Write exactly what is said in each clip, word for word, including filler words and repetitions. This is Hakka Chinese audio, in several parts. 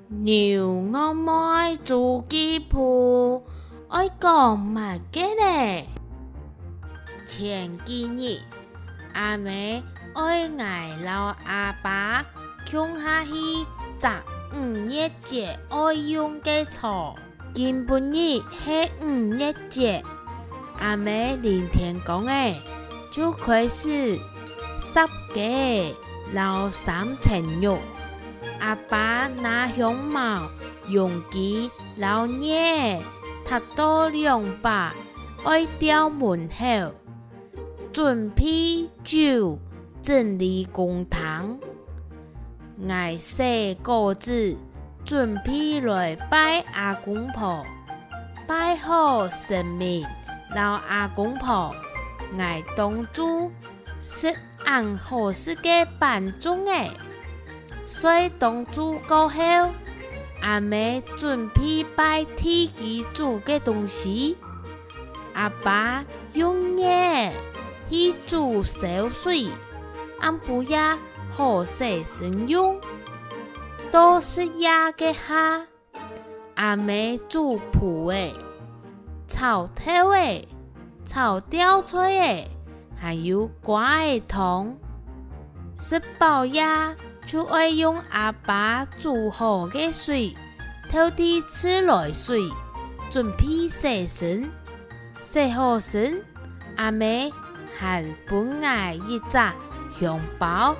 牛戇妹週記簿，愛講麼个咧？前幾日，阿姆愛𠊎摎阿爸共下去摘五月節愛用个草。今晡日係五月節，阿姆臨天光仔就開始煠雞摢三層肉。阿爸拿香茅、 容器摎醃仔䌈到兩把，愛吊門口，準備酒，整理公廳。𠊎洗果子，準備來拜阿公婆。拜好神明摎阿公婆，𠊎當晝食 恁好食个粄粽仔。睡當晝過後，阿姆準備拜地基主个東西。阿爸用醃仔去煮燒水，暗晡夜好洗身用。到食夜該下， 阿姆煮脯仔、炒豆仔、炒吊菜仔，還有瓜仔湯。食飽夜就愛用阿爸煮好个水，敨滴自來水，準備洗身。洗好身， 阿姆還分𠊎一隻香包，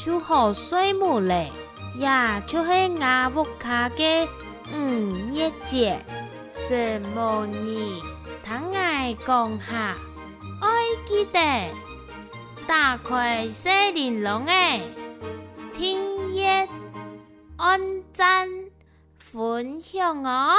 就好睡目咧。這就係吾屋下个五月節。承蒙你聽𠊎講下，愛記得打開細鈴啷仔，訂閱、按讚、分享哦！